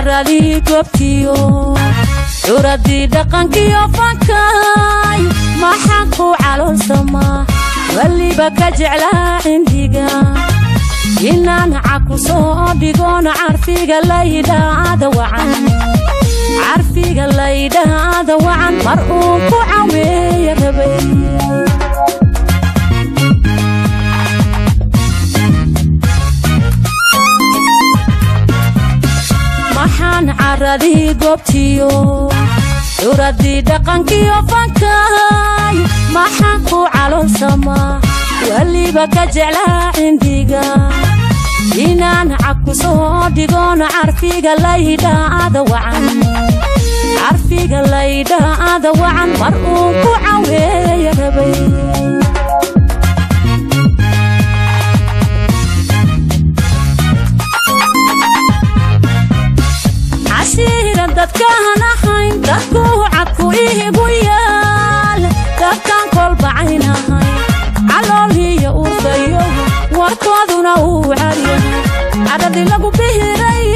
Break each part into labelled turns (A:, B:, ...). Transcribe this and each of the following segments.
A: Caradii goobtiyo curadii dhaqankiyo fankay maxaan ku caloolsamaa weliba ka jeclaa cindiga inaan caku soo dhigoon carfiga laydhaada wacan carfiga laydhaada wacan mar uun ku caweeya rabay. Maxaan caradii goobtiyo curadii dhaqankiyo fankay maxaan ku caloolsamaa weliba ka jeclaa cindiga inaan caku soo dhigoon carfiga laydhaada wacan carfiga laydhaada wacan mar uun ku caweeya rabay. Cashiiran dadkaan ahayn dadku cadku iigu yaal dadkaan kolbacaynahay caloolhiyo urfayo warkooduna uu caryahay cadhadii lagu bihiray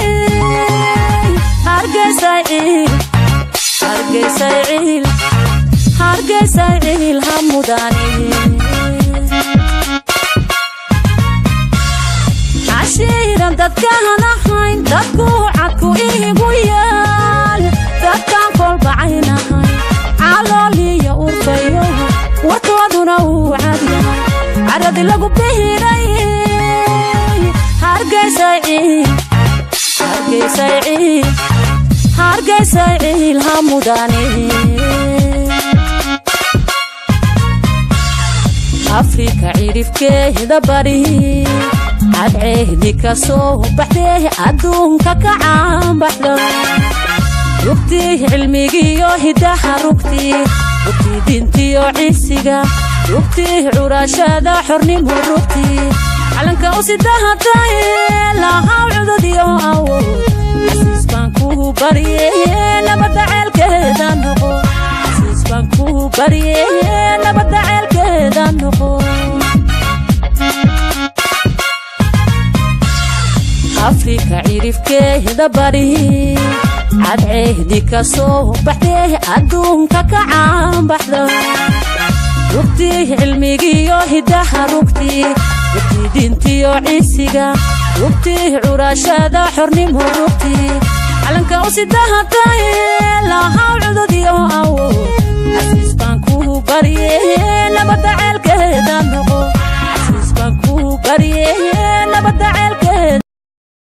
A: hargeysay ciil hargeysay ciil hargeysay ciil ha mudane. Cashiiran dadkaan ahayn dadku cadku iigu yaal dadkaan kolbacaynahay calooliyo urfayo warkooduna uu cadyahay cadhadii lagu bihiray hargeysay ciil hargeysay ciil hargeysay ciil ha mudane. Afrika cirifkeeda bari cadceehdi ka soo baxdee adduunka ka caanbaxda rugtii cilmigiyo hidaha rugtii rugtii diintiyo cisiga rugtii curashada xornimo rugtii calanka u sidahataye lahaw cudud iyo awood xasiis baan kuu barye nabadda ceelkeeda noqo xasiis baan kuu barye nabadda ceelkeeda noqo. Afrika cirifkeeda bari cadceehdi ka soo baxdee adduunka ka caanbaxda rugtii cilmigiyo hidaha rugtii rugtii diintiyo cisiga rugtii curashada xornimo rugtii calanka u sidahataye lahaw cudud iyo awood xasiis baan kuu barye nabadda ceelkeeda noqo xasiis baan kuu barye nabadda ceelkeeda.